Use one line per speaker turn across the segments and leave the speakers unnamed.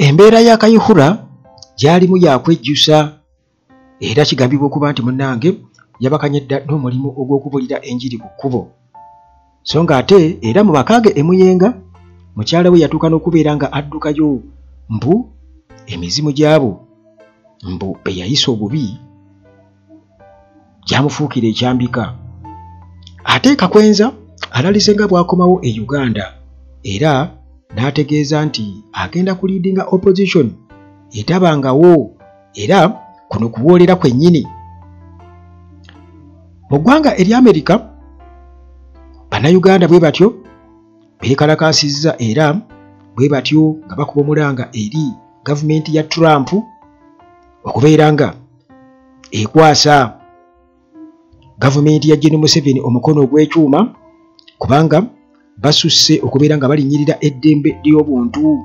Embeera ya Kayihura gyalimu yakwejjusa, era kigambibwa okuba nti munnange yabakanye dda n'omulimu ogw'okubulira enjiri ku kkubo. So nga ate era mu maka ge e Muyenga mukyala we yatuuka n'okubeera nga addukayo mbu emizimu gyabo mbu be yayisa obubi gyamufuukira ekyambika. Ate Kakwenza alalise nga bw'akomawo e Uganda era n'ategeeza nti agenda kuleadinga opposition etabangawo, era kuno kuwoolera kwennyini. Mu ggwanga erya Amerika bannayuganda bwe batyo beekalakaasizza era bwe batyo nga bakuba omulanga eri gavumenti ya Trump okubeera nga ekwasa gavumenti ya Gen Museveni omukono ogw'ekyuma, kubanga basusse okubeera nga balinnyirira eddembe ly'obuntu.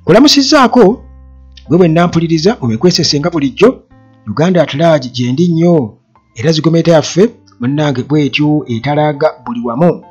Kulamusizzaako gwe bwe nnampuliriza mu mikwesese nga bulijjo. Uganda at large gye ndi nnyo, era zigometa yaffe munnange bw'etyo etalaaga buli wamu.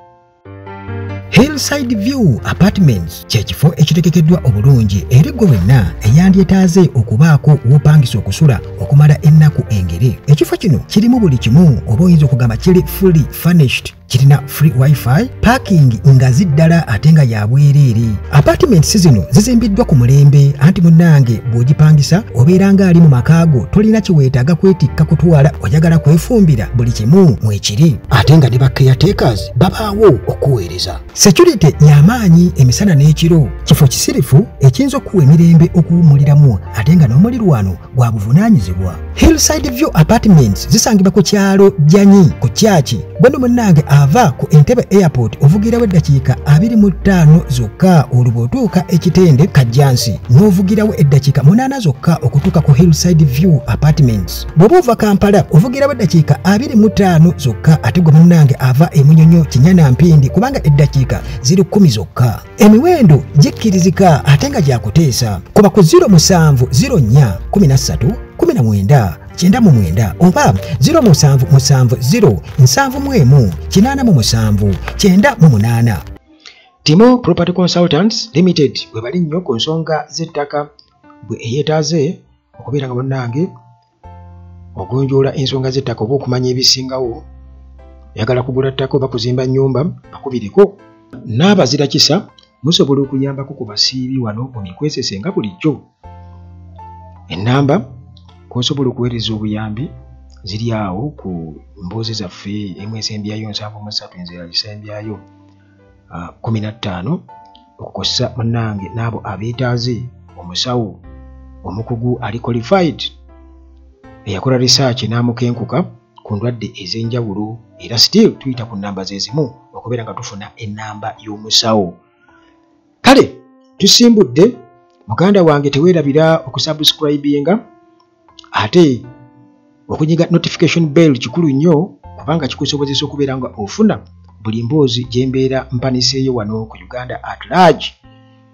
Hillside View Apartments kye kifo ekitegekeddwa obulungi eri ggwe wenna eyandyetaaze okubaako w'opangisa okusula okumala ennaku engere. Ekifo kino kirimu buli kimu, oba oyinza okugamba kiri fully furnished. Kirina free wifi, parking ngazi ddala ate nga ya bwereere. Apartments zino zizimbiddwa ku mulembe, anti munnange bw'ogipangisa obeera ng'ali mu maka go, tolina kye weetaaga kwetikka kutwala, oyagala kwefumbira, buli kimu mwekiri. Ate nga ne ba caretakers babaawo okuweereza. Security y'amaanyi emisana n'ekiro. Kifo kisirifu ekiyinza okuwa emirembe okuwummuliramu ate nga n'omulirwano gwa buvunaanyizibwa. Hillside View Apartments zisangibwa ku kyalo Jjanyi ku Kyaki. Gwe munnange ava ku Entebbe Airport ovugirawo eddakiika 25 zokka, olwo bw'otuuka Ekitende Kajjansi n'ovugirawo eddakiika 8 zokka okutuuka ku Hillside View Apartments. Bw'oba ova Kampala ovugirawo eddakiika 25 zokka, ate gwe munnange ava e Munyonyo Kinyana Mpindi kubanga eddakiika ziri 10 zokka. Emiwendo gikkirizika ate nga gyakuteesa. Kuba ku 07 04 13 19 99 oba 0770 71 87 98.
Timo Property Consultants Limited bwe bali nnyo ku nsonga z'ettaka, bwe eyeetaaze okubeera nga bannange ogonjoola ensonga z'ettaka oba okumanya ebisingawo, oyagala kugula ttaka oba kuzimba nnyumba, bakubireko. N'abazira kisa musobola okuyambako ku basiibi wano mu mikwesese nga bulijjo. Ennamba kw'osobola okuweereza obuyambi ziri awo ku mboozi zaffe, emu esembyayo 73, enzira esembyayo 15, okukozesa munnange n'abo abeetaaze omusawo omukugu ali qualified eyakola research n'amukenkuka ku ndwadde ez'enjawulo, era still tuyita ku nnamba ze zimu okubeera nga tufuna ennamba y'omusawo. Kale tusimbudde muganda wange, teweerabira okusubscribinga ate okunyiga notification bell kikulu nnyo, kubanga kikusobozesa okubeera nga ofuna buli mboozi gye mbeera mpaniseeyo wano ku Uganda at large.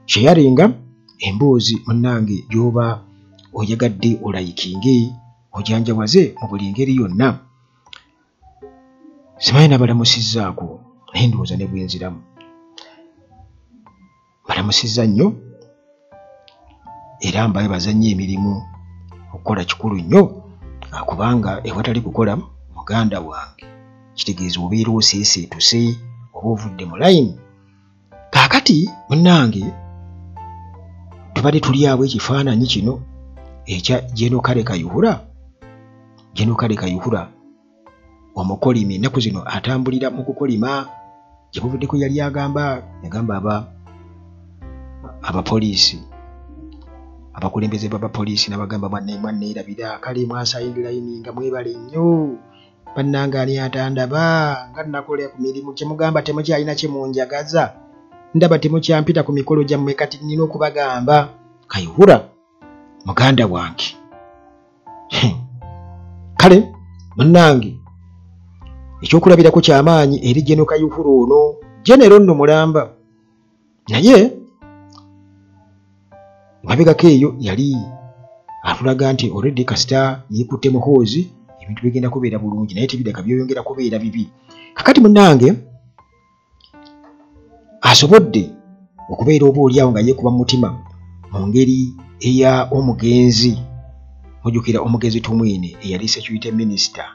Sharinga emboozi munnange gy'oba oyagadde, olayikinge, ojanjawaze mu buli ngeri yonna. Simanyi nabalamusizzaako, naye ndowooza ne bwenziramu balamusizza nnyo, era mbawebaza nnyo emirimu. Okukola kikulu nnyo, kubanga ewatali kukola muganda wange kitegeeza obeera oseeseetuse oba ovudde mu layini. Kaakati munnange tubadde tuli awo ekifaananyi kino ekya Gen Kale Kayihura. Gen Kale Kayihura omukolimi, ennaku zino atambulira mu kukolima. Gye buvuddeko yali agamba, yagamba abapoliisi, abakulembeze b'abapoliisi n'abagamba mwanneerabira, kale mwasayindira nga mwebale nnyo bannange, ani atandaba nga nnakola ku mirimu kyemugamba temukyalina kye munjagaza, ndaba temukyampita ku mikolo gyammwe, kati nnina okubagamba. Kayihura muganda wange, kale munnange ekyokulabirako kyamaanyi eri Gen Kayihura ono, genero nno mulamba, naye mabegako eyo yali atulaga nti already kasita yeekutte Muhoozi ebintu bigenda kubeera bulungi, naye tebireka byeyongera kubeera bibi. Kakati munnange asobodde okubeera oba oliawo nga yeekuba mu mutima mu ngeri eya omugenzi, mujjukira omugenzi Tumwine eyali security minister,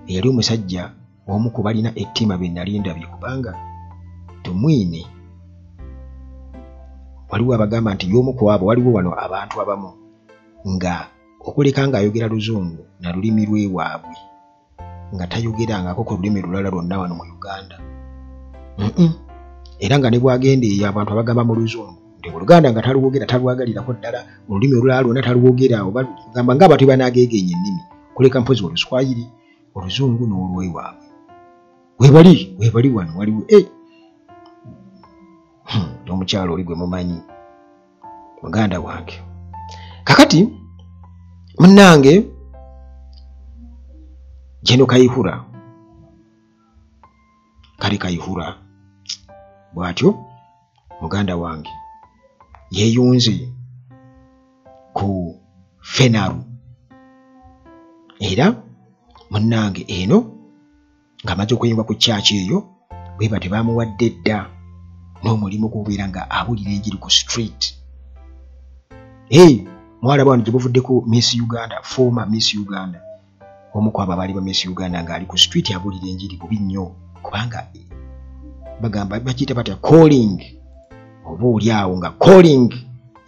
eyali omusajja omu ku balina ettima be nali ndabye, kubanga Tumwine waliwo abagamba nti y'omu ku abo. Waliwo wano abantu abamu nga okuleka ng'ayogera Luzungu na lulimi lwewaabwe, nga tayogerangako ku lulimi lulala lwonna wano mu Uganda, era nga ne bwagenda eyo abantu abagamba mu Luzungu nti Oluganda nga talwogera, talwagalirako ddala, olulimi olulala lwonna talwogera, oba gamba ng'abantu banaageegeenya ennimi kuleka mpozi Oluswayiri, Oluzungu n'olwewaabwe. Webali webali wano waliwo n'omukyalo oli gwe mumanyi, muganda wange. Kakati munnange General Kayihura, Kale Kayihura bw'atyo muganda wange yeeyunze ku FENARU, era munnange eno ng'amaze okweyunga ku kyaki eyo bwe batyo bamuwadde dda n'omulimu gw'okubeera nga abuulira enjiri ku street. Mwalaba wano gye buvuddeko Miss Uganda, former Miss Uganda, omu ku abo abaali ba Miss Uganda ng'ali ku street abuulira enjiri. Bubi nnyo, kubanga bagamba bakiyita batya, calling, oba oli awo nga calling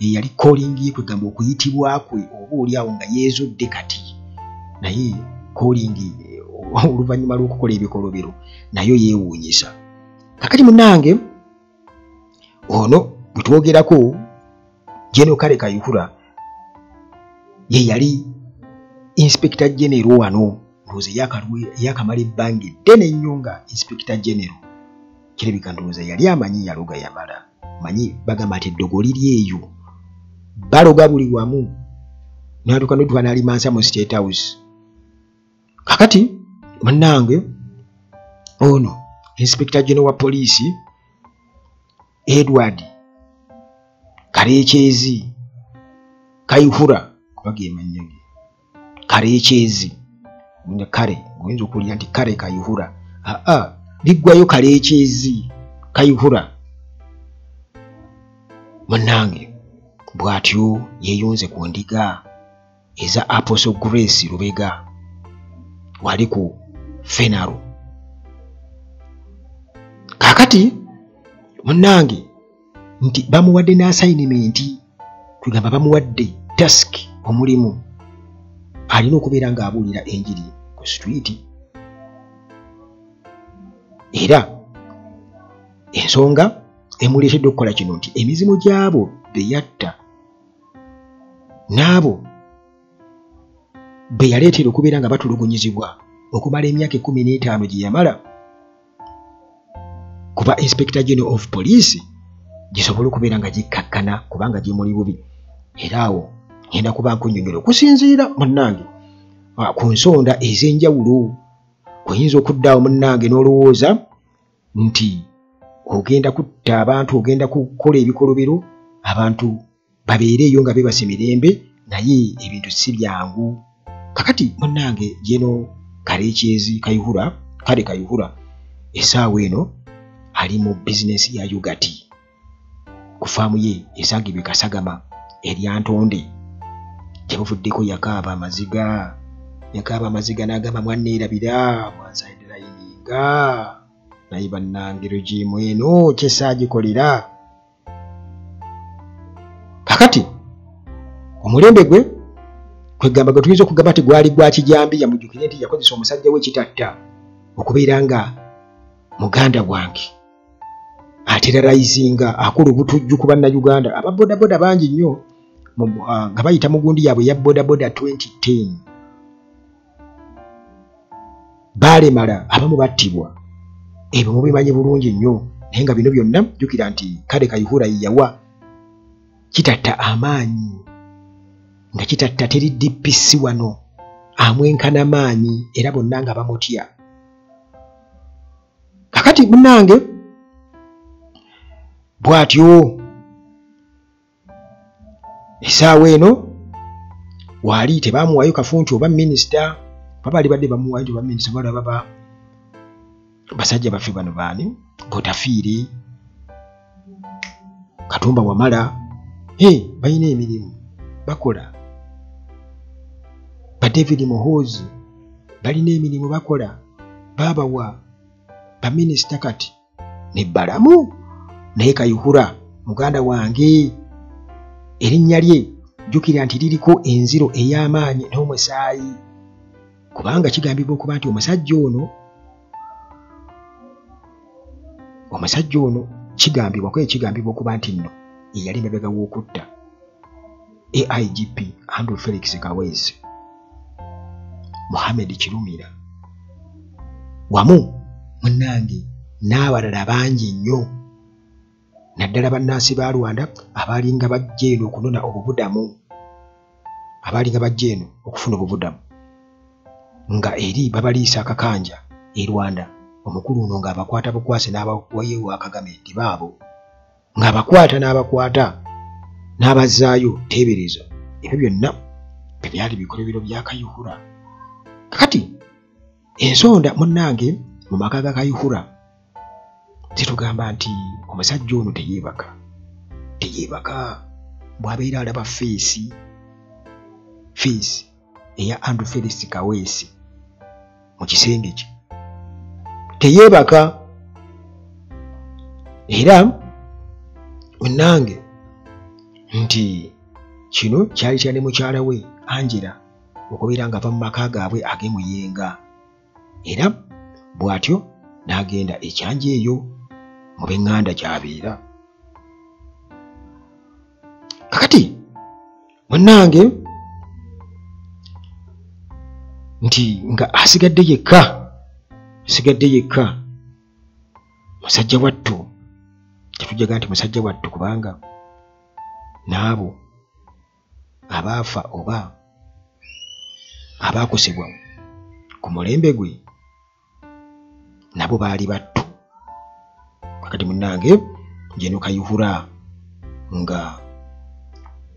eyali calling ye, kwegamba okuyitibwa kwe, oba oli awo nga yeezudde kati, naye calling oluvannyuma lw'okukola ebikolobero nayo yeewuunyisa. Kakati munnange ono bwe twogerako, General Kale Kayihura, ye yali Inspector General wano, ndowooza yakamala ebbanga eddene ennyo nga Inspector General. Kirabika ndowooza yali amanyi yaloga yamala, manyi bagamba nti eddogo liri eyo, baloga buli wamu, n'atuuka n'otuuka n'alimansa mu State House. Kakati munnange ono Inspector General wa poliisi Edward Karekyezi Kayihura, kuba ge mannya ge, Karekyezi, kale oyinza okuwulira nti Kale Kayihura, aa biggwayo Karekyezi Kayihura. Munnange bw'atyo yeeyunze ku ndiga eza Apostle Grace Lubega wali ku FENARU. Kaakati munnange nti bamuwadde n'assignment, tugamba bamuwadde task, omulimu, alina okubeera ng'abuulira enjiri ku street. Era ensonga emuleetedde okukola kino nti emizimu gy'abo be yatta n'abo be yaleetera okubeera nga batulugunyizibwa okumala emyaka 15 gye yamala kuba Inspector General of Police gisobole okubeera nga gikkakkana, kubanga gimuli bubi. Era awo ngenda kuba nkunnyonnyola okusinziira munnange ku nsonda ez'enjawulo. Kuyinza okuddaawo munnange n'olowooza nti ogenda kutta abantu, ogenda kukola ebikolobero, abantu babeere eyo nga beebase mirembe, naye ebintu si byangu. Kakati munnange General Karekyezi Kayihura, Kale Kayihura, essaawa eno ali mu bizinensi ya yoghurt ku faamu ye esangibwa e Kasagama erya Ntonde. Gye buvuddeko yakaaba amaziga, yakaaba amaziga n'agamba, "Mwanneerabira, mwansidelininga, naye bannange regime eno kyesaagikolera." Kakati omulembe gwe kwegamba gwe tuyinza okugamba nti gwali gwa kijambiya. Mujjukire nti yakozesa omusajja we Kitatta okubeera nga muganda wange aterrorizinga, akola obutujju ku Bannayuganda. Ababodaboda bangi nnyo nga bayita mu gundi yaabwe ya bodaboda 2010 baalemala, abamu battibwa. Ebyo mubimanyi bulungi nnyo. Naye nga bino byonna, jjukira nti Kale Kayihura ye yawa Kitatta amaanyi, nga Kitatta teri DPC wano amwenkana maanyi, era bonna nga bamutya. Kakati munnange bw'atyo essaawa eno waali tebamuwayo kafu nti oba minisita, oba baali badde bamuwayo nti oba minisita. Balaba ba basajja baffe bano baani, Botafiire. Katumba Wamala, balina emirimu bakola. Ba David Muhoozi balina emirimu bakola, babawa baminisita kati ne Balamu. Naye Kayihura muganda wange, erinnya lye jjukira nti liriko enziro ey'amaanyi n'omusaayi, kubanga kigambibwa okuba nti omusajja ono kigambibwa okuba nti nno eyali mabega w'okutta AIGP Andrew Felix Kaweesi, Mohammed Kirumira wamu munnange n'abalala bangi nnyo, naddala bannansi ba Rwanda abaalinga bajja eno okunona obubudamu, abaalinga bajja eno okufuna obubudamu, nga eri babaliisa akakanja e Rwanda. Omukulu ono ng'abakwata bukwasi n'abawayo ewa Kagame nti baabo, ng'abakwata n'abakwata n'abazzaayo. Teebereza ebyo byonna bye byali bikolobero bya Kayihura. Kakati ensonda munnange mu maka ga Kayihura zitugamba nti omusajja ono teyeebaka, bw'abeera alaba feesi eya Andrew Felix Kaweesi mu kisenge kye teyeebaka. Era munnange nti kino kyali kya ne mukyala we Angela okubeera ng'ava mu maka gaabwe ag'e Muyenga, era bw'atyo n'agenda ekyanja eyo mu b'eŋŋanda gy'abeera. Kakati munnange nti nga asigadde yekka, musajja wattu. Tetujjaga nti musajja wattu, kubanga n'abo abaafa oba abaakosebwa ku mulembe gwe nabo baali battu. Kakati munnange Gen Kayihura nga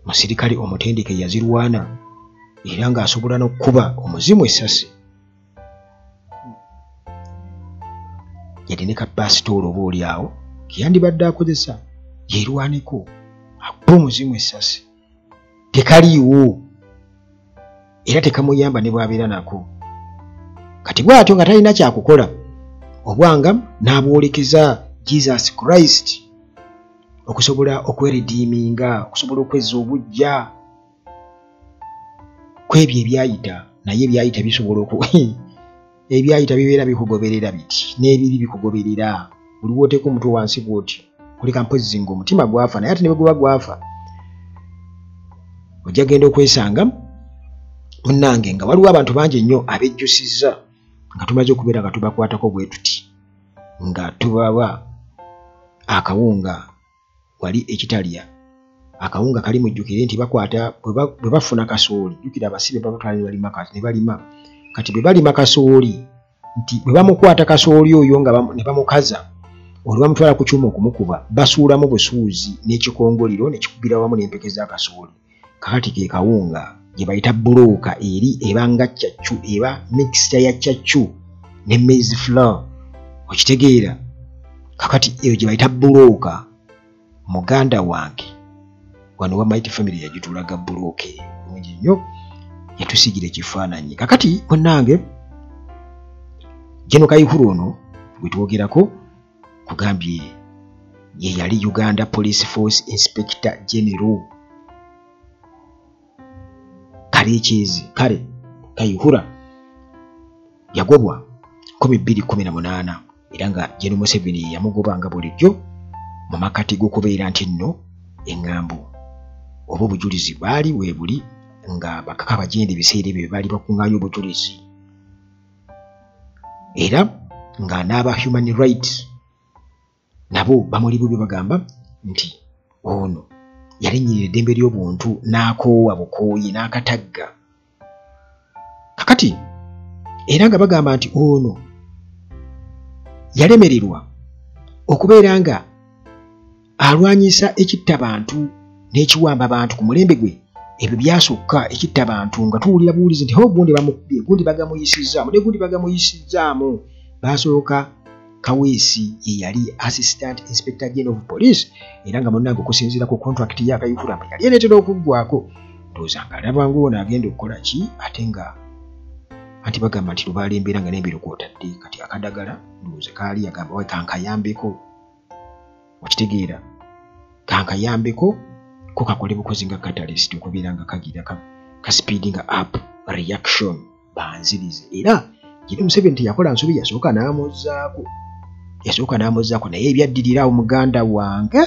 musirikale omutendeke yazirwana, era ng'asobola n'okkuba omuzimu essasi, yadde ne kapasitoolo oba oli awo keyandibadde akozesa yeerwaneko akuba omuzimu essasi, tekaliiwo era tekamuyamba ne bw'abeera nako. Kati bw'atyo nga talina kyakukola, obwanga n'abwolekeza Jesus Christ okusobola okweredeeminga, okusobola okwezza obujja kwebyo ebyayita. Naye ebyayita bisobola ebyayita bibeera bikugoberera biti, n'ebibi bikugoberera. Buli w'oteeka omutwe wansi bw'oti kuleka mpozzi ng'omutima gwafa, naye ate ne bwe guba gwafa ojja genda okwesanga munnange nga waliwo abantu bangi nnyo abejjusizza nga tumaze okubeera nga tubakwatako bwe tuti, nga tubawa akawunga wali ekitalya akawunga kali. Mujjukire nti bakwata bwe bafuna kasooli, jjukira abasibe babatwala ne balima. Kati bwe balima kasooli, nti bwe bamukwata kasooli oyo nga ne bamukaza, olwo bamutwala ku kyuma okumukuba, basuulamu busuuzi n'ekikongoliro ne kikugira wamu n'empeke z'akasooli. Kakati ke kawunga gye bayita bulooka, eri eba nga caccu, eba mixture ya caccu ne maize flour, okitegeera? Kakati eyo gye bayita bulooka. Muganda wange wano wa Mighty Family yagitulaga bulooka eyo bulungi nnyo, yatusiigira ekifaananyi. Kakati munnange Gen Kayihura ono gwe twogerako kugambye ye yali Uganda Police Force Inspector General Kalekyezi. Kale Kayihura yagobwa 2018, era nga Gen Museveni yamugoba nga bulijjo mu makati g'okubeera nti nno eŋŋambo oba obujulizi baali weebuli, nga bakaka bagenda ebiseera ebyo baali bakuŋŋaanya obujulizi, era nga n'aba human rights nabo bamuli bubi, bagamba nti ono yalinnyirira eddembe ly'obuntu n'akoowa bukooyi n'akatagga. Kakati era nga bagamba nti ono yalemererwa okubeera nga alwanyisa ekittabantu n'ekiwamba bantu ku mulembe gwe. Ebyo byasukka ekittabantu, nga tuwulira buwulizi nti ho gundi bamukubye, gundi bagamuyisizzaamu, ne gundi bagamuyisizzaamu. Basooka Kaweesi ye yali Assistant Inspector General of Police, era nga munnange okusinziira ku contract ya Kayihura yali eneetera okuggwako. Ndowooza ng'alaba ng'ono agenda okukola ki, ate nga anti bagamba nti lubaala embeera nga n'embiro kw'otadde. Kati akadagala ndowooza kaali agamba wae kankayambeko, okitegeera, kankayambeko ko kakole bukozi nga catalyst okubeera nga kagira ka speeding up reaction banzirize. Era Gen Museveni teyakola nsobi, yasooka n'amuzzaako, naye ebyaddirira awo muganda wange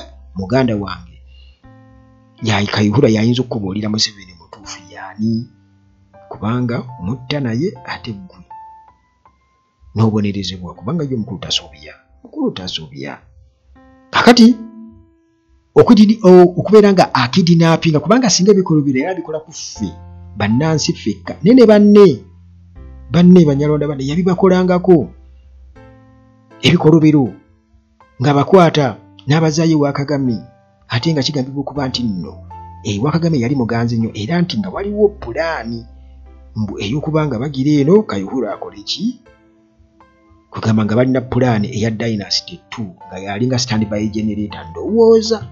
Kayihura yayinza okubuulira Museveni mutuufu yaani, kubanga mutta naye ate ggwe n'obonerezebwa, kubanga ye omukulu tasobya. Kakati okubeera nga akidinapinga, kubanga singa ebikolobero era bikola ku ffe bannansi ffekka, naye ne banne Banyarwanda banne yabibakolangako ebikolobero nga bakwata n'abazaayo ewa Kagame, ate nga kigambibwa okuba nti nno ewa Kagame yali muganzi nnyo, era nti nga waliwo pulaani mbu ey'okuba nga bagira eno Kayihura akole ki, kugamba nga balina pulaani eya Dynasty 2 nga yalinga standby generator. Ndowooza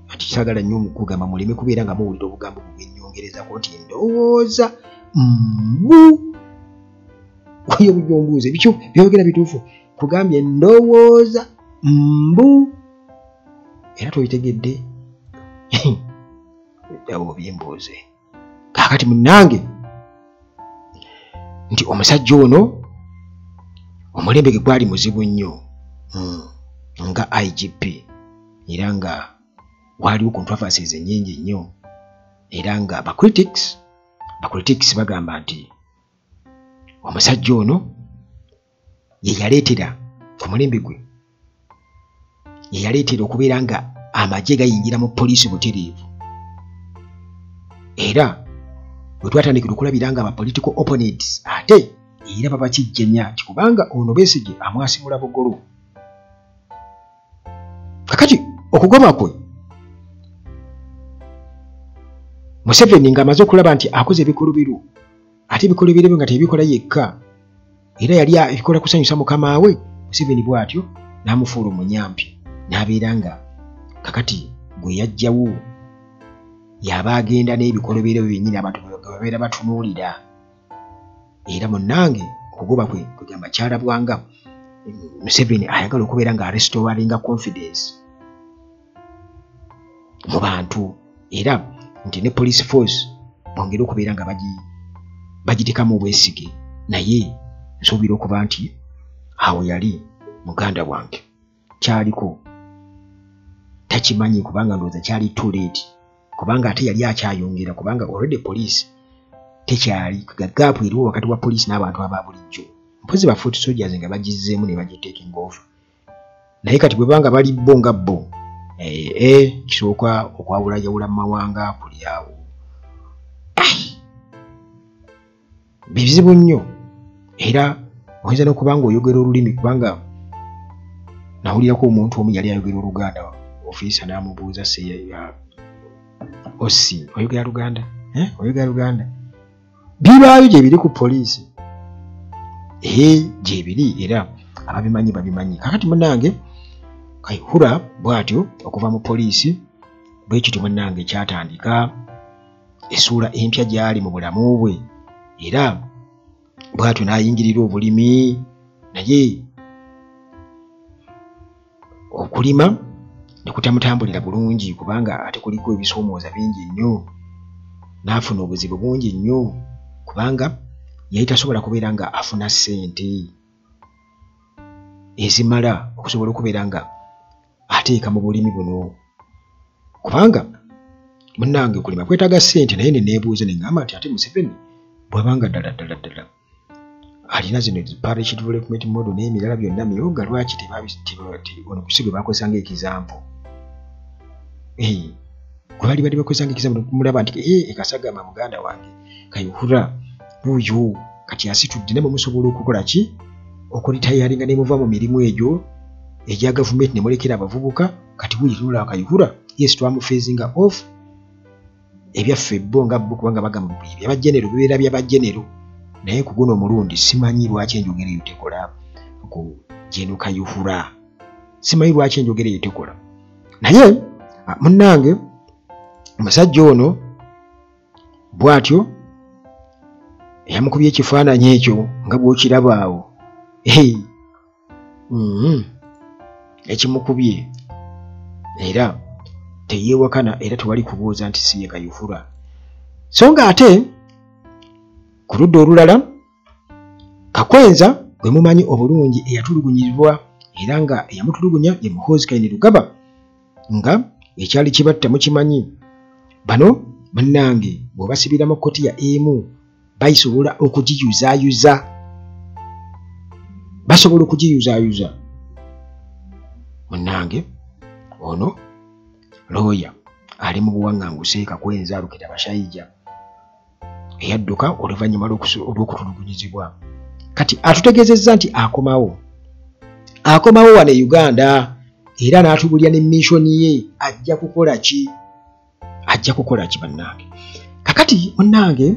ati saagala nnyo kugamba muleme kubeera nga muwulira obugambo bwennyongerezako nti ndowooza mbu oyo bujombuuze bikyo byogera bituufu, kugambye ndowooza mbu era tobitegedde awo byembuuze. Kaakati munnange nti omusajja ono omulembe gwe gwali muzibu nnyo nga IGP, era nga waliwo controversies ennyingi nnyo, era nga ba critics bagamba nti omusajja ono ye yaleetera ku mulembe gwe, ye yaleetera okubeera nga amagye gayingira mu poliisi butereevu, era bwe twatandikira okulabira nga aba political opponents ate era babakijjenya nti kubanga ono Besigye amwasimula bugolo. Kakati okugoba kwe Museveni ng'amaze okulaba nti akoze ebikolobero, ate ebikolobero nga tebikola yekka, era yali ebikola kusanyusa mukama we. Museveni bw'atyo n'amufuula omunyampi, n'abeera nga kakati gwe yajjawo yaba agenda n'ebikolobero byennyini abantu bwe babeera batunuulira. Era munnange okugoba kwe kugamba kyalabwanga Museveni ayagala okubeera nga arestoringa confidence mu bantu, era nti ne police force bongere okubeera nga bagitekamu obwesige. Naye nsuubira okuba nti awo yali muganda wange kyaliko takimanyi, kubanga ndowooza kyali too late, kubanga ate yali akyayongera, kubanga already police tekyali gap eriwo wakati wa police n'abantu aba bulijjo, mpozi ba foot soldiers nga bagizzeemu ne bagitaking over. Naye kati bwe banga bali bo nga bo kisooka okwawulayawula mu mawanga kuli awo bizibu nnyo, era oyinza n'okuba nga oyogera olulimi, kubanga nawulirako omuntu omu yali ayogera Oluganda, ofiisa n'amubuuza osi oyogera Luganda, oyogera Luganda, bibaayo gye biri ku poliisi, gye biri, era ababimanyi babimanyi. Kakati munnange Kayihura bw'atyo okuva mu poliisi bwe kityo munnange kyatandika essuula empya gy'ali mu bulamu bwe, era bw'atyo n'ayingirira obulimi, naye okulima ne kutamutambulira bulungi, kubanga ate kuliko ebisoomooza bingi nnyo, n'afuna obuzibu bungi nnyo, kubanga yali tasobola kubeera nga afuna ssente ezimala okusobola okubeera nga ateeka mu bulimi buno, kubanga munnange okulima kwetaaga ssente. Naye ne neebuuza ne ŋŋamba nti ate Museveni bw'abanga ddala ddala ddala alina zino parish development model n'emirala byonna myoga, lwaki ono si gwe bakozesa ng'ekizampo, gwe bali badde bakozesa ng'ekizampo, mulaba nti ekasagama muganda wange Kayihura wuuyo kati asitudde, nammwe musobola okukola ki okuritayaringa ne muva mu mirimu egyo egya gavumenti ne mulekera abavubuka. Kati wuuyo tunula Kayihura, yes twamufeezinga off ebyaffe bo nga bo, kubanga bagamba byabajenero bibeera byabajenero, naye ku guno omulundi simanyi lwaki enjogera eyo tekola ku Gen Kayihura. Simanyi lwaki enjogera eyo tekola, naye munnange omusajja ono bw'atyo eyamukubye ekifaananyi ekyo nga bw'okiraba awo ekimukubye, era teyeewakana era tewali kubuuza nti si ye Kayihura. So nga ate ku ludda olulala Kakwenza gwe mumanyi obulungi eyatulugunyizibwa era nga eyamutulugunya ye Muhoozi Kainerugaba, nga ekyali kibatta mukimanyi. Bano munnange bw'obasibira mu kkotiya emu bayisobola okugiyuzaayuza, basobola okugiyuzaayuza. Munnange ono looya ali mu buwaŋŋanguse Kakwenza Rukirabashaija eyadduka oluvannyuma olw'okutulugunyizibwa. Kati atutegeezezza nti akomawo wano e Uganda era n'atubulya ne missioni ye, ajja kukola ki? Ajja kukola ki bannange? Kakati munnange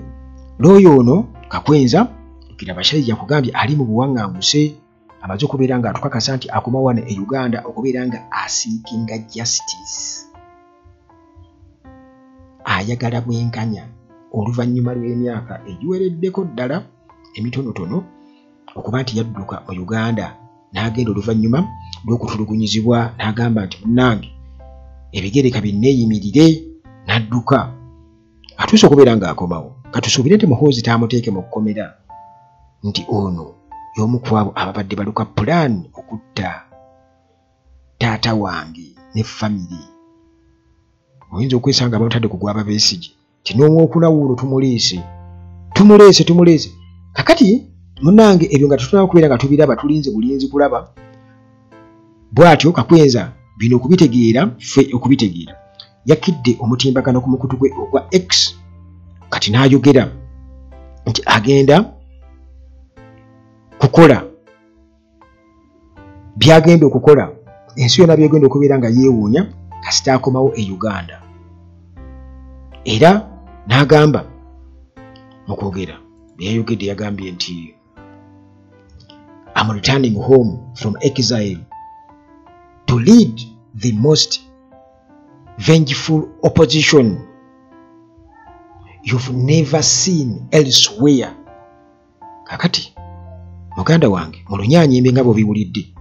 looya ono Kakwenza Rukirabashaija akugambye ali mu buwaŋŋanguse, amaze okubeera nga atukakasa nti akomawo wano e Uganda okubeera nga asiikinga justice, ayagala bwenkanya oluvannyuma lw'emyaka egiwereddeko ddala emitonotono okuba nti yadduka mu Uganda n'agenda oluvannyuma lw'okutulugunyizibwa, n'agamba nti munnange ebigere kabinneeyimirire, n'adduka. Atuuse okubeera ng'akomawo. Katusuubire nti Muhoozi taamuteeke mu kkomera, nti ono y'omu ku abo ababadde baluka pulaani okutta taata wange ne famire. Oyinza okwesanga bamutadde ku gwaba Besigye nti n'omwokuna wuuno tumuleese tumuleese tumuleese. Kakati munnange ebyo nga tetunaba kubeera nga tubiraba, tulinze bulinzi kulaba. Bw'atyo Kakwenza bino okubitegeera ffe okubitegeera yakidde omutimbagano ku mukutu gwe ogwa X, kati n'ayogera nti agenda kukola byagenda okukola, ensi yonna byegenda okubeera nga yeewuunya kasita akomawo e Uganda. Era n'agamba mu kwogera byeyayogedde, yagambye nti I'm returning home from exile to lead the most vengeful opposition you've never seen elsewhere. Kakati muganda wange mu Lunyanyembe nga bw'obiwulidde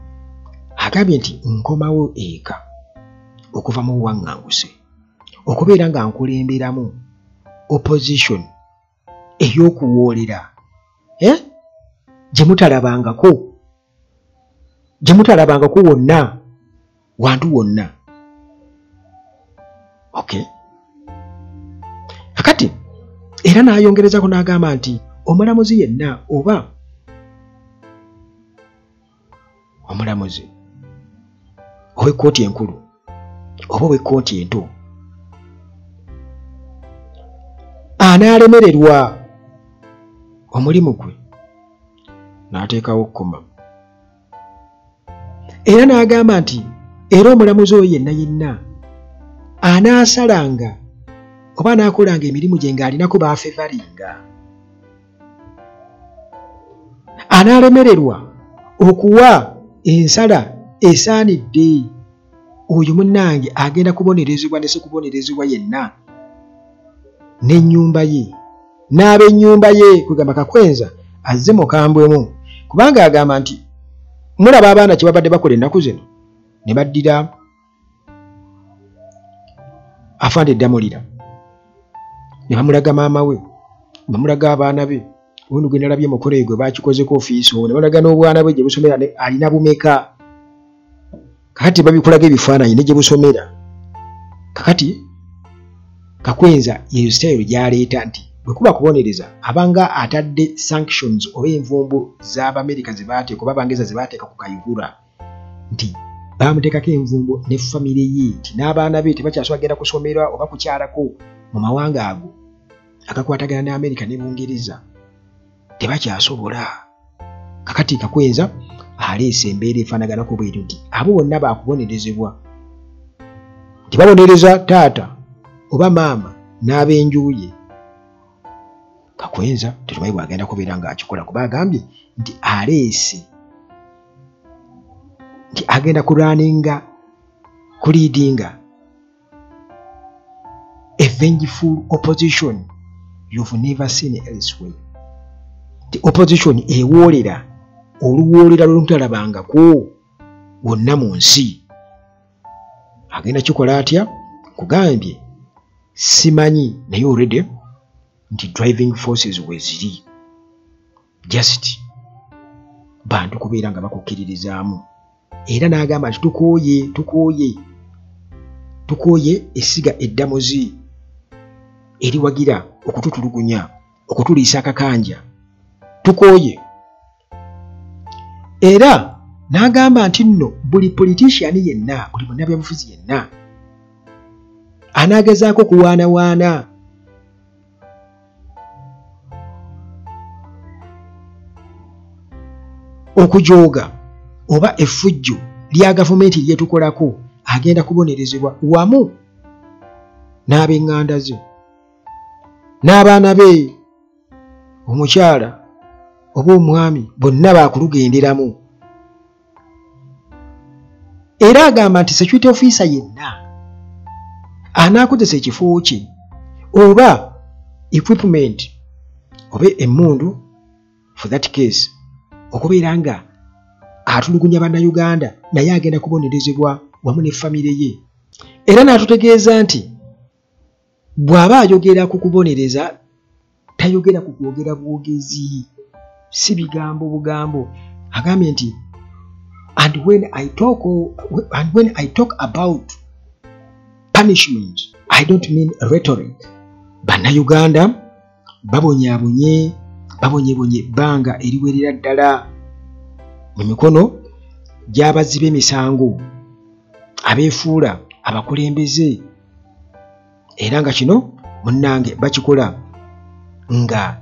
agambye nti nkomawo eka okuva mu buwaŋŋanguse okubeera nga nkulemberamu opposition ey'okuwoolera gye mutalabangako wonna wantu wonna. Okay. Kakati era n'ayongerezako n'agamba nti omulamuzi yenna oba omulamuzi ow'ekkooti enkulu oba ow'ekkooti ento anaalemererwa omulimu gwe n'ateekawo kkoma. Era n'agamba nti era omulamuzi oyo yenna yenna anaasalanga oba anaakolanga emirimu gye ng'alinako baafevalinga, anaalemererwa okuwa ensala esaanidde, oyo munnange agenda kubonerezebwa ne sikubonerezebwa yenna n'ennyumba ye n'ab'ennyumba ye. Kwegamba Kakwenza azze mukambwemu, kubanga agamba nti mulaba abaana kye babadde bakola ennaku zino ne baddira afande Ddamulira ne bamulaga maama we, ne bamulaga abaana be, ono gwe nalabye mukolo gwe bakikozeko ofiisi ne balaga n'obwana bwe gye busomera alina bumeka. Kakati babikulaga ebifaananyi ne gye busomera. Kakati Kakwenza yeyo sitayiro gy'aleeta nti bwe kuba kubonereza abanga atadde sanctions oba envumbo z'Abamerika ze baateeka oba Abangereza ze baateeka ku Kayihura, nti baamuteekako envumbo ne famire ye nti n'abaana be tebakyasobola kugenda kusomera oba kukyalako mu mawanga ago agakwatagana ne Amerika ne Bungereza, tebakyasobola. Kakati Kakwenza aleese embeera efaanaganako bwetyo nti abo bonna baakubonerezebwa, nti babonereza taata oba maama n'ab'enju ye. Kakwenza tetumanyi bw'agenda kubeera ng'akikola, kuba agambye nti aleese nti agenda kulwaninga kuleadinga a vengeful opposition you've never seen elsewhere. The opposition ewoolera oluwoolera lw'omutalabangako wonna mu nsi. Agenda kikola atya? Nkugambye simanyi, naye already nti driving forces weziri, just bantu kubeera nga bakukkiririzaamu. Era n'agamba nti tukooye, tukooye, tukooye essiga eddamuzi eriwagira okututulugunya, okutuliisa akakanja, tukooye. Era n'agamba nti nno buli politician yenna, buli munnabyabufuzi yenna anaagezaako kuwaanawaana okujooga oba effujjo lya gavumenti lyetukolako agenda kubonerezebwa wamu n'ab'eŋŋanda ze n'abaana be, omukyala oba omwami, bonna baakulugenderamu. Era agamba nti security officer yenna anaakozesa ekifo kye oba equipment oba emmundu for that case okubeera nga atulugunya bannayuganda, naye agenda kubonerezebwa wamu ne famire ye. Era n'atutegeeza nti bw'aba ayogera ku kubonereza tayogera ku kwogera bwogezi, si bigambo bugambo. Agambye nti and when I talk about punishment I don't mean rhetoric. Bannayuganda babonyaabonye, babonyebonye ebbanga eriwerera ddala mu mikono gy'abazzi b'emisango abeefuula abakulembeze, era nga kino munnange bakikola nga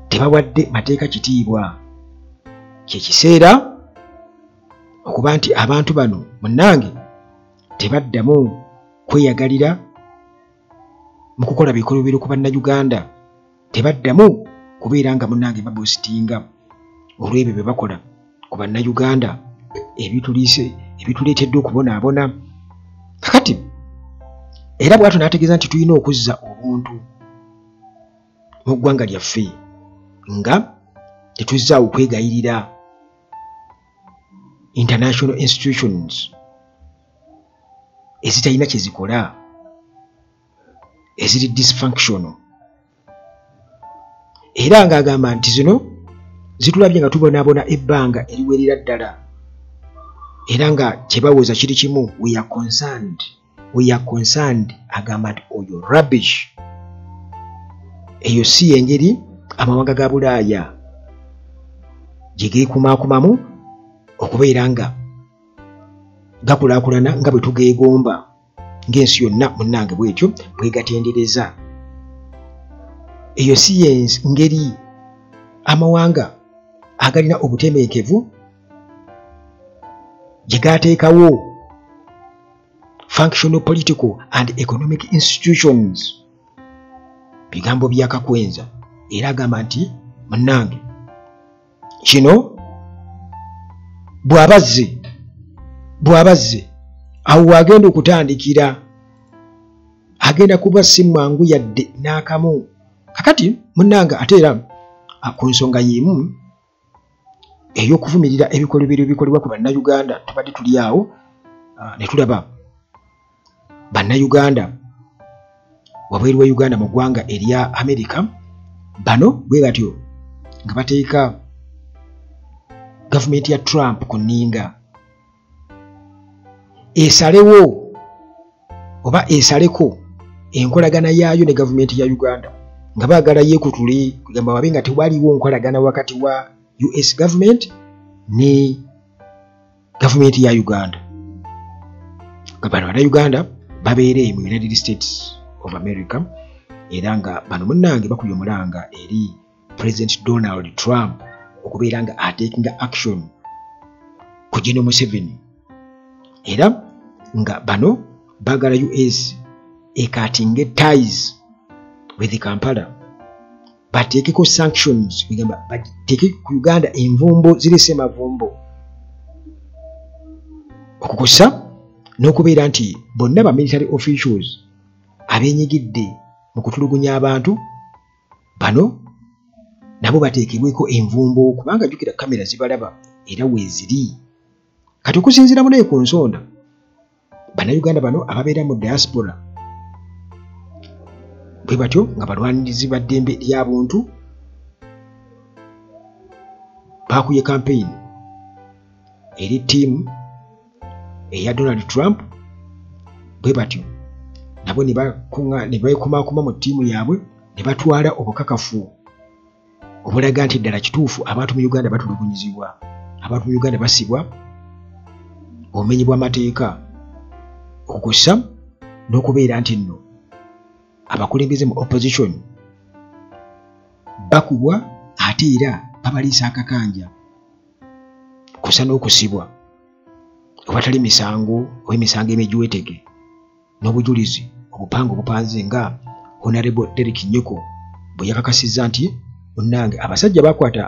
tebawadde mateeka kitiibwa. Kye kiseera okuba nti abantu bano munnange tebaddamu kweyagalira mu kukola bikolobero ku bannayuganda, tebaddamu kubeera nga munnange babositinga olw'ebyo bye bakola ku bannayuganda ebituleetedde okubonaabona. Kakati era bw'atyo n'ategeeza nti tulina okuzza obuntu mu ggwanga lyaffe nga tetuzzaawo okwegayirira international institutions ezitalina kye zikola, eziri dysfunctional. Era ng'agamba nti zino zitulabye nga tubonaabona ebbanga eriwerera ddala, era nga kye bawoza kiri kimu, we are concerned, we are concerned. Agamba nti oyo rubbish, eyo si engeri amawanga ga Bulaaya gye geekumakumamu okubeera nga gakulaakulana nga bwe tugeegomba ng'ensi yonna munnange bwetyo bwegatendereza. Eyo si ngeri amawanga agalina obutebenkevu gye gateekawo functional political and economic institutions. Bigambo bya Kakwenza. Era agamba nti munnange kino bw'abazze awo wagenda okutandikira, agenda kuba si mwangu yadde n'akamu. Kakati munnange ate era ku nsonga y'emu ey'okuvumirira ebikolobero ebikolebwa ku bannayuganda, tubadde tuli awo ne tulaba bannayuganda wabweru wa Uganda mu ggwanga erya Amerika, bano bwe batyo nga bateeka gavumenti ya Trump ku nninga esalewo oba esaleko enkolagana yaayo ne gavumenti ya Uganda, nga baagala yeekutule kugamba wabe nga tewaliwo nkolagana wakati wa US government ne gavumenti ya Uganda, nga bano bannayuganda babeere mu United States of America. Era nga bano munnange bakubye omulanga eri President Donald Trump okubeera nga atekinga action ku General Museveni, era nga bano baagala US ekatinge ties with Kampala, bateekeko sanctions, bigamba bateeke ku Uganda envumbo ziri semavumbo Okukosa n'okubeera nti bonna ba military officials abeenyigidde mu kutulugunya abantu bano nabo bateekebweko envumbo, kubanga jjukira kamera zibalaba era weeziri. Kati okusinziira munaye ku nsonda, Bannayuganda bano ababeera mu diaspora bwe batyo nga balwanirizi ba ddembe lya buntu bakuye campaign eri ttiimu eya Donald Trump, bwe batyo nabo ne beekumaakuma mu ttiimu yaabwe ne batwala obukakafu obulaga nti ddala kituufu abantu mu Uganda batulugunyizibwa, abantu mu Uganda basibwa obumenyi bw'amateeka, okukosa n'okubeera nti nno abakulembeze mu opposition bakubwa ate era babaliisa akakanja kusa n'okusibwa obatali misango oba emisango emijweteke n'obujulizi obupanga obupanze nga Honorable Derek Nyeko bwe yakakasizza nti munnange abasajja bakwata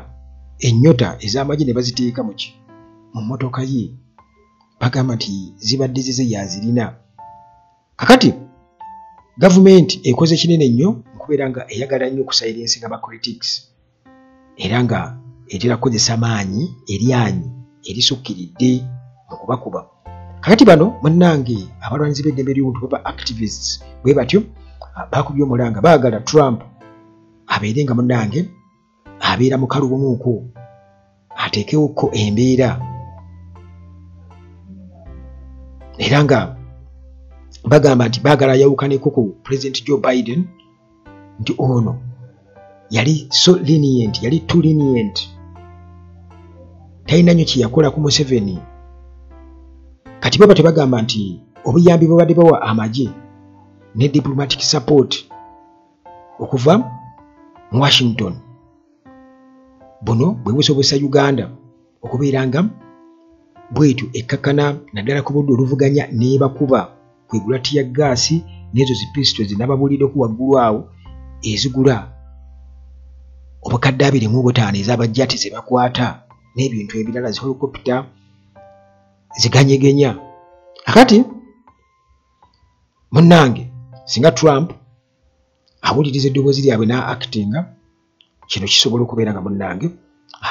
ennyota ez'amagye ne baziteeka mu mmotoka ye, bagamba nti zibadde zize yazirina. Kakati gavumenti ekoze kinene nnyo okubeera nga eyagala nnyo okusilensinga ba critics era nga etera kukozesa maanyi eryanyi erisukkiridde mu kubakuba. Kakati bano munnange abalwanirizi b'eddembe ly'obuntu baba activists bwe batyo bakubye omulanga, baagala Trump abeere nga munnange abeera mukalubumuuko ateekewoko embeera, era nga bagamba nti baagala ayawukaneko ku President Joe Biden nti ono yali so lenient, yali too lenient, talina nnyo kye yakola ku Museveni. Kati baba tebagamba nti obuyambi bwebadde bawa amagye ne diplomatic support okuva mu Washington buno bwe busobozesa Uganda okubeera nga bwetyo ekkakkana naddala ku budde oluvuganya n'ebakuba kwegula tear gas n'ezo zi pistols n'ababuuliddeko waggulu awo ezigula obukadde 25 ez'abajjati ze bakwata n'ebintu ebirala, zi helicopter ziganyegenya. Akati munnange singa Trump awuliriza eddoboozi lyabwe n'a-actinga, kino kisobola okubeera nga munnange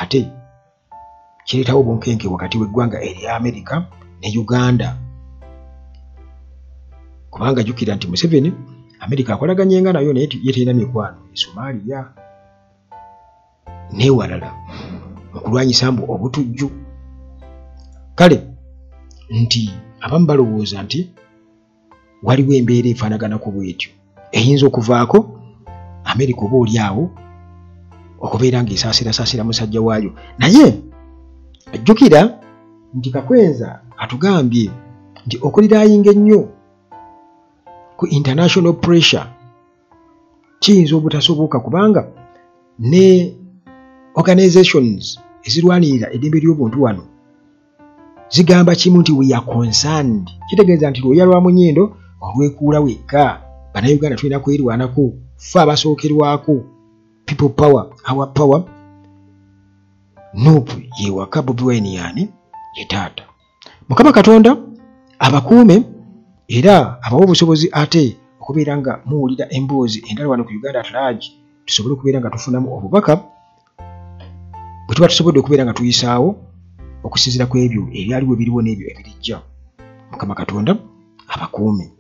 ate kireetawo obunkenke wakati w'eggwanga erya Amerika ne Uganda, kubanga jjukira nti Museveni Amerika akolaganye nga nayo naye ye terina mikwano e Somalia n'ewalala mu kulwanyisa mbu obutujju. Kale nti abamu balowooza nti waliwo embeera efaanaganako bw'etyo eyinza okuvaako Amerika oba oli awo okubeera ng'esaasirasaasira musajja waayo. Naye jjukira nti Kakwenza atugambye nti okuliraayinga ennyo ku international pressure kiyinza obutasoboka, kubanga ne organizations ezirwanirira eddembe ly'obuntu wano zigamba kimu nti we are concerned. Kitegeeza nti lwoya lwa munyindo olwekuula wekka, Bannayuganda tulina kwerwanako, ffe abasookerwako, people power, our power. Nup yewaka, Bobi Wine yaani ye taata. Mukama Katonda abakuume era abawe obusobozi ate okubeera nga muwulira emboozi endala wano ku Uganda at large, tusobole okubeera nga tufunamu obubaka bwe tuba tusobodde okubeera nga tuyisaawo okusinziira ku ebyo ebyaliwo ebiriwo n'ebyo ebirijja. Mukama Katonda abakuume.